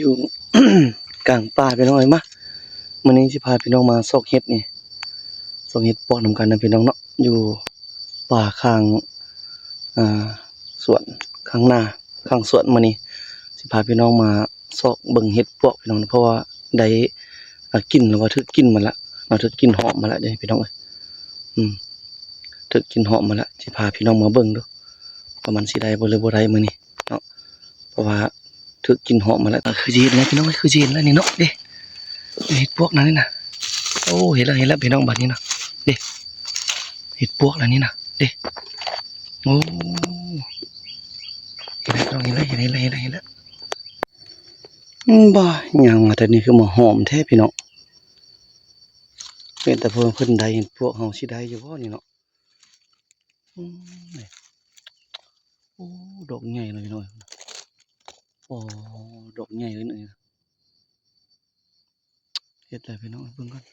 ຢູ່ ກາງປ່າພີ່ນ້ອງເອີຍ. ມາ ມື້ນີ້ຊິພາພີ່ນ້ອງມາຊອກເຫັດນີ້ ຊອກເຫັດປວກນຳກັນນະພີ່ນ້ອງເນາະ ຢູ່ປ່າຂ້າງ ອ່າ ສວນ ຂ້າງນາ ຂ້າງສວນ. ມື້ນີ້ຊິພາພີ່ນ້ອງມາຊອກເບິ່ງເຫັດປວກພີ່ນ້ອງ ເພາະວ່າໄດ້ ອ່າ ກິ່ນ ຫຼືວ່າຖືກກິ່ນມາລະເນາະ ຖືກກິ່ນຫອມມາລະເດ້ພີ່ນ້ອງເອີຍ. ອືມ ຖືກກິ່ນຫອມມາລະ ຊິພາພີ່ນ້ອງມາເບິ່ງດູ ວ່າມັນຊິໄດ້ບໍ່ ຫຼືບໍ່ໄດ້ມື້ນີ້ເນາະ ເພາະວ່າຖືກກິ່ນຫອມມາແລ້ວ. ຄືຊິເຫັນແລ້ວພີ່ນ້ອງເອີຍ ຄືຊິເຫັນແລ້ວນີ້ເນາະ ເດ້ ເຫັດປວກນັ້ນນີ້ນະ. ໂອ້ ເຫັນແລ້ວ ເຫັນແລ້ວພີ່ນ້ອງ ບາດນີ້ນະ ເດ້ ເຫັດປວກແລ້ວນີ້ນະ ເດ້. ໂອ້ ເຫັນແລ້ວພີ່ນ້ອງ ເຫັນແລ້ວ ເຫັນແລ້ວ ເຫັນແລ້ວ ເຫັນແລ້ວ ເຫັນແລ້ວ. ອືມ ບ້າ ຍ່າງມາແຕ່ນີ້ຄືມາຫອມແທ້ພີ່ນ້ອງ ເປັນແຕ່ເພິ່ນ ເພິ່ນໄດ້ເຫັດປວກ ເຮົາຊິໄດ້ຢູ່ບໍ່ນີ້ເນາະ. ອືມ ໂອ້ ດອກໃຫຍ່ເລີຍພີ່ນ້ອງ ໂອ້ ດອກໃຫຍ່ເລີຍນີ້. ເຫັດແລ້ວພີ່ນ້ອງ ເບິ່ງກ່ອນ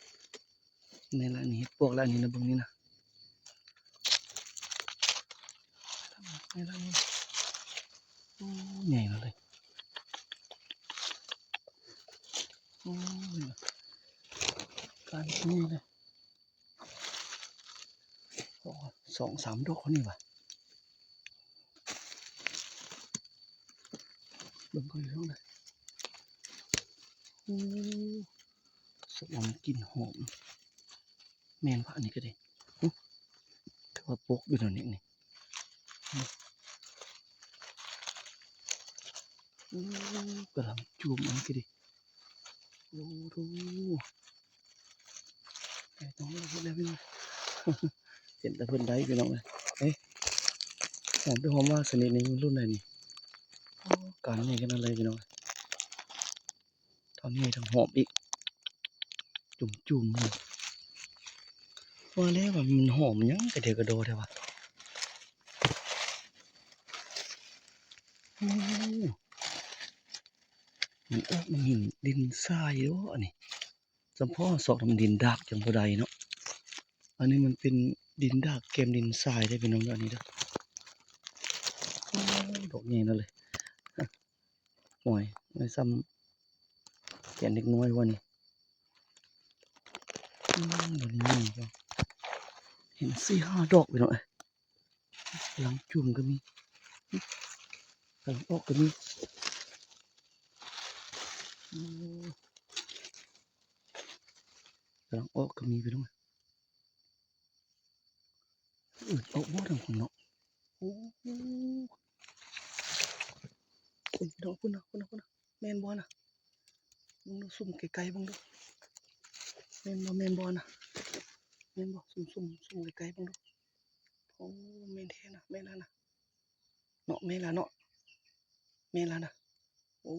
ແມ່ນລະ ອັນນີ້ເຫັດປວກລະ ອັນນີ້ນະ ເບິ່ງນີ້ນະ ແມ່ນລະ ໂອ້ ໃຫຍ່ເລີຍ ໂອ້ຍ ການໃຫຍ່ເລີຍ. ໂອ້ ສອງສາມດອກເທົ່ານີ້ຫວາ ເບິ່ງກ່ອນພີ່ນ້ອງເດີ. ໂອ້ ສົມວ່າມັນກິ່ນຫອມ ແມ່ນບໍ່ ອັນນີ້ກະດີ ຫຶ ຄືວ່າປົກຢູ່ແຖວນີ້ນີ້. ໂອ້ ກຳລັງຈູມ ອັນນີ້ກະດີ ໂອ້ໂຫ ໄປຕ້ອງເຮັດແລ້ວພີ່ນ້ອງ ເຫັນແຕ່ເພິ່ນໄດ້ພີ່ນ້ອງເອີຍ. ເອີ ຫອມໄປຫອມມາຊະນິດນີ້ ລຸ້ນໃດນີ້ ໂອ້ ການໃຫຍ່ຂະໜາດໃດພີ່ນ້ອງ ທັງໃຫຍ່ທັງຫອມອີກ ຈຸ່ມໆ ເລີຍ. ວ່າແລ້ວວ່າມັນຫອມຫຍັງກະເດກະດໍແທ້ຫວາ ໂອ້ ມັນອອກນຳຫີນດິນຊາຍເດ້ ອັນນີ້ ສຳເພາະເຮົາຊອກນຳດິນດາກຈັ່ງບໍ່ໄດ້ເນາະ ອັນນີ້ມັນເປັນດິນດາກແກ້ມດິນຊາຍເດ້ພີ່ນ້ອງເດີ ອັນນີ້ເດີ. ໂອ້ ດອກໃຫຍ່ນັ້ນເລີຍ ໂອ້ຍ ໄດ້ສ່ຳແຂນເດັກນ້ອຍວ່ານີ້ ອືມ ດອກໃຫຍ່ ເຫັນສີ່ຫ້າດອກພີ່ນ້ອງເອີຍ. ກຳລັງຈຸ່ມກະມີ ກຳລັງອອກກະມີ ໂອ້ ກຳລັງອອກກະມີພີ່ນ້ອງ. ອືມ ອອກບໍ່ທາງພຸ້ນເນາະ ໂອ້ ເອີ ພີ່ນ້ອງ ພຸ້ນນະ ພຸ້ນນະ ພຸ້ນນະ ແມ່ນບໍ່ຫັ້ນນະ ເບິ່ງດູ ຊູມໄກໆເບິ່ງດູ ແມ່ນບໍ່ ແມ່ນບໍ່ຫັ້ນນະ ແມ່ນບໍ່ ຊູມໆ ຊູມໄກໆເບິ່ງດູ. ໂອ້ ແມ່ນແທ້ນະ ແມ່ນລະນະ ເນາະ ແມ່ນລະເນາະ ແມ່ນລະນະ. ໂອ້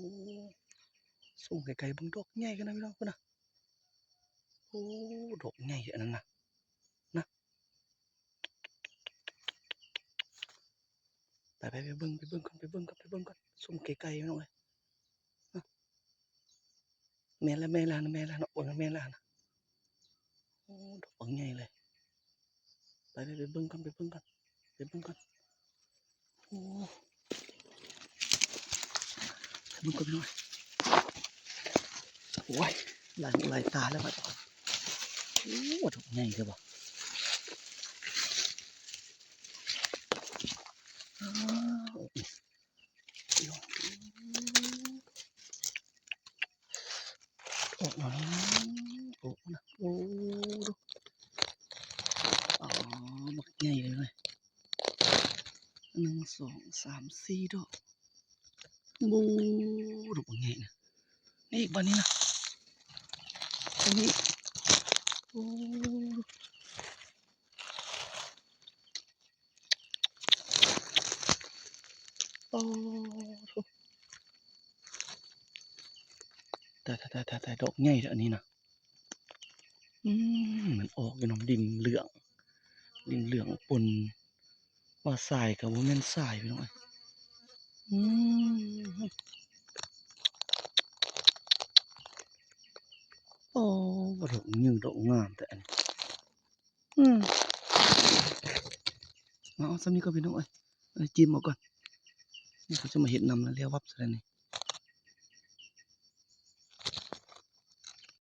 ຊູມໄກໆເບິ່ງ ດອກໃຫຍ່ຂະໜາດພີ່ນ້ອງ ພຸ້ນນະ ໂອ້ ດອກໃຫຍ່ອັນນັ້ນນະ ນະ. ໄປໆ ໄປເບິ່ງ ໄປເບິ່ງກ່ອນ ໄປເບິ່ງກ່ອນ ໄປເບິ່ງກ່ອນ ຊູມໄກໆ ພີ່ນ້ອງເອີຍ ແມ່ນລະ ແມ່ນລະ ແມ່ນລະເນາະ ໂອ້ ແມ່ນລະຫັ້ນນະ ໂອ້ ດອກບັກໃຫຍ່ເລີຍ ໄປໆ ໄປເບິ່ງກ່ອນ ໄປເບິ່ງກ່ອນ ໄປເບິ່ງກ່ອນ ໂອ້ ໄປເບິ່ງກ່ອນ ພີ່ນ້ອງ ໂອ້ຍ ຫຼາຍຫູຫຼາຍຕາແລ້ວບາດ ໂອ້ ດອກໃຫຍ່ແທ້ບໍ່ ອ້າວ. ອອກມາແລ້ວ ໂອ້ ໂອ້ ອໍ ບັກໃຫຍ່ເລີຍ ໜຶ່ງ ສອງ ສາມ ສີ່ ດອກ ໂອ້ ດອກບັກໃຫຍ່ນະ ນີ້ອີກ ບາດນີ້ນະ ນີ້ອີກ ໂອ້ ໂອ້ ຕາຍໆໆໆ ດອກໃຫຍ່ເດີ້ ອັນນີ້ນະ ອືມ ມັນອອກຢູ່ນຳດິນເຫຼືອງ ດິນເຫຼືອງປົນ ວ່າຊາຍກໍບໍ່ແມ່ນຊາຍ ພີ່ນ້ອງເອີຍ ອືມ ໂອ້ ດອກໃຫຍ່ ດອກງາມແທ້ ອັນນີ້ ອືມ ເອົາ ເອົາສ່ຳນີ້ກ່ອນ ພີ່ນ້ອງເອີຍ ເອົາ ຈິ້ມເອົາກ່ອນ ນີ້ເຂົາຈະມາເຮັດນຳແລ້ວ ແລ້ວວັບຊະແລ້ວນີ້